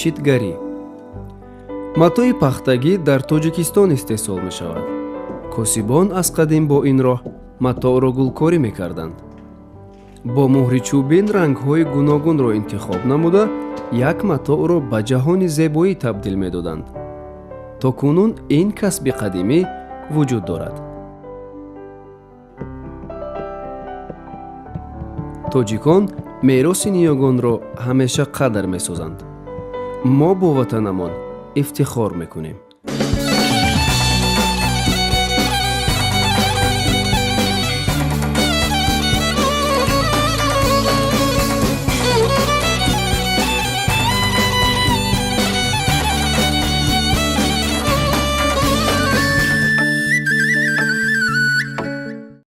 Читгарӣ. Матои пахтагӣ дар Тоҷикистон истеҳсол мешавад. Косибон аз қадим бо ин роҳ матоъро гулкорӣ мекарданд. Бо муҳри чӯбин рангҳои гуногунро интихоб намуда, як матоъро ба ҷаҳони зебоӣ табдил медоданд. То кунун ин касби қадимӣ вуҷуд дорад. Тоҷикон мероси ниёгонро ҳамеша қадр месозанд. Мо бо ватанамон ифтихор мекунем.